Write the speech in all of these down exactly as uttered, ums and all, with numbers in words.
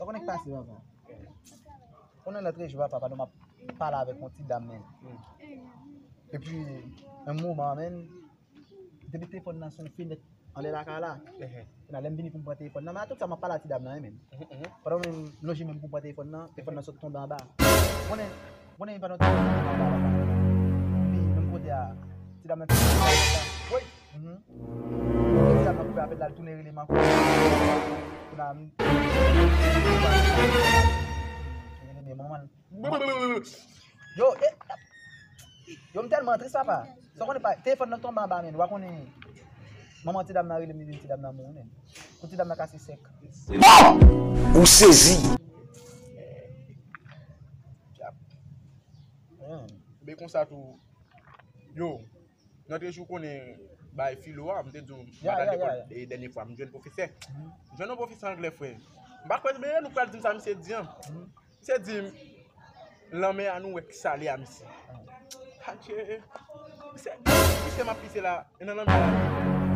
Ou konnen k pase, papa? Konnen lòt jou, papa, pandan m ap pale avèk yon ti dam, men. Epi, yon moman, men, depi telefòn nan sou fenèt anlè lakay la. Kounye a, lè m vini pou m pran telefòn nan, men a tout sa, m ap pale a ti dam nan, men. Pandan m lonje men m pou m pran telefòn nan, telefòn nan sot tonbe anba. Konnen, konnen pandan telefòn nan tonbe anba, papa. Epi, menm kote a, ti dam nan te... Woy! Mhm. Ti dam nan koupe apèl la, l tounen rele m ankò. Kounye a, m... Rele men manman l. Yo, e, yo, m tèlman tris, papa. Sa w konnen pa, telefòn nan tonbe anba, men. W a konnen, manman ti dam nan rele m, li di m ti dam nan mouri, men. Kou ti dam nan kase sèk. Bon! Ou sezi. Dyab. Men konsa tou, yo, nan trejou konnen bay filo a, m te di w, m pa t al lekòl, e dènye fwa, m jwenn pwofesè. M jwenn yon pwofesè anglè, frè. M pa kwè, men nou pral di m sa misye di an. Misye di m, lanmè a nou wè k sale a, misye. Adje, misye, misye m ap pise la, e nan lanmè a,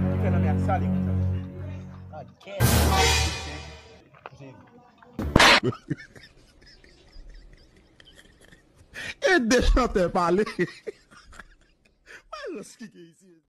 ki fè lanmè a sale konsa. Adje. Jezi. Ede chantè pale. Pa rans ki gen isi.